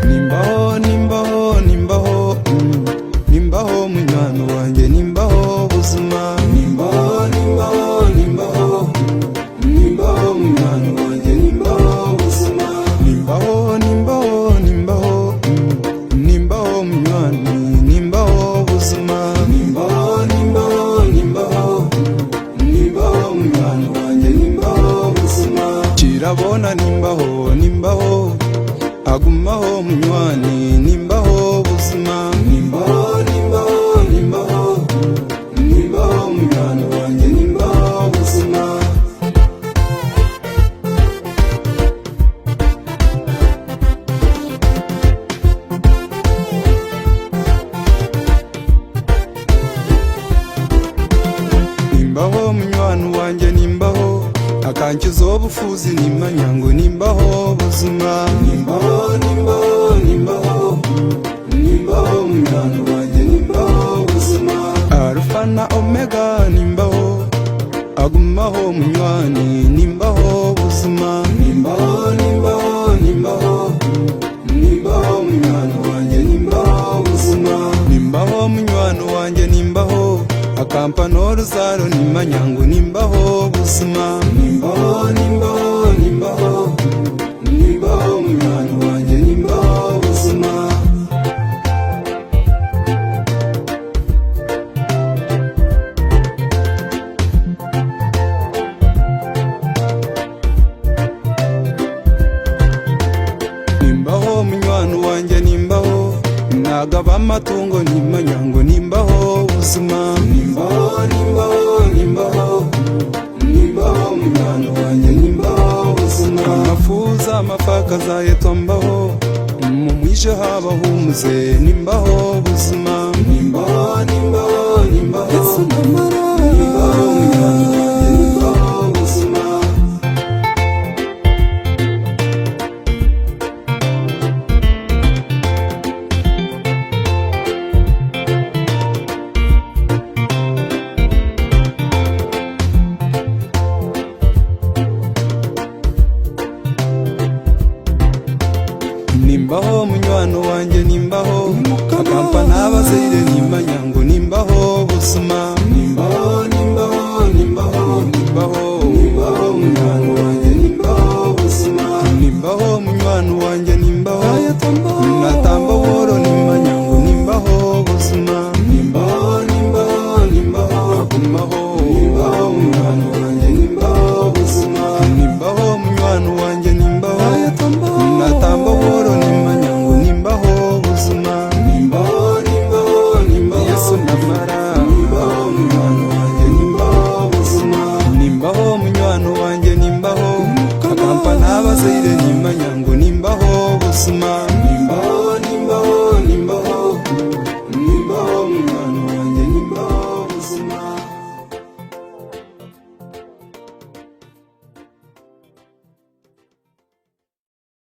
Nimbaho, nimbaho, nimbaho, nimbaho munywani wangye nimbaho buzima. Nimbaho, nimbaho, nimbaho, nimbaho munywani wangye nimbaho buzima. Nimbaho, nimbaho, nimbaho, nimbaho munywani nimbaho buzima. Nimbaho, nimbaho, nimbaho, nimbaho munywani wangye nimbaho buzima. Kirabona nimbaho, nimbaho. Agumaho munywani nimbaho buzima. Nimbaho, nimbaho, nimbaho, nimbaho munywani wangye nimbaho buzima. Nimbaho munywani wangye nimbaho, akankiza obufuzi nimanya ngu nimbaho buzima. Nimbaho, nimbaho, nimbaho, nimbaho munywani wangye nimbaho buzima. Alufa na Omega nimbaho, agumaho munywani nimbaho buzima. Nimbaho, nimbaho, nimbaho, nimbaho munywani wangye nimbaho buzima. Nimbaho munywani wangye nimbaho, akampa n'oruzaaro nimanya ngu nimbaho buzima. Nimbaho, nimbaho, nimbaho, nimbaho munywani wangye nimbaho buzima. Nimbaho munywani wangye nimbaho, nagaba amatungo nimanya ngu nimbaho buzima. Nimbaho, nimbaho, nimbaho, nimbaho munywani wangye nimbaho buzima. Amafuuza amafakazi ayetwa mbaho, mumwije habahumuze nimbaho buzima. Nimbaho, nimbaho, nimbaho, nimbaho munywani wangye nimbaho buzima. Nimbaho munywani wangye nimbaho, akampa n'abazaire nimanya ngu nimbaho buzima. Nimbaho, nimbaho, nimbaho, nimbaho, nimbaho munywani wangye nimbaho buzima. Nimbaho munywani wangye nimbaho, natamba bworo nimanya ngu nimbaho buzima. Nimbaho, nimbaho, nimbaho, agumaho, nimbaho munywani wangye nimbaho buzima. Nimbaho munywani wangye nimbaho, natamba bworo nimanya ngu nimbaho buzima. Nimbaho, nimbaho, nimbaho, Yesu namara. Nimbaho munywani wangye nimbaho buzima. Nimbaho munywani wangye nimbaho, akampa n'abazaire nimanya ngu nimbaho buzima.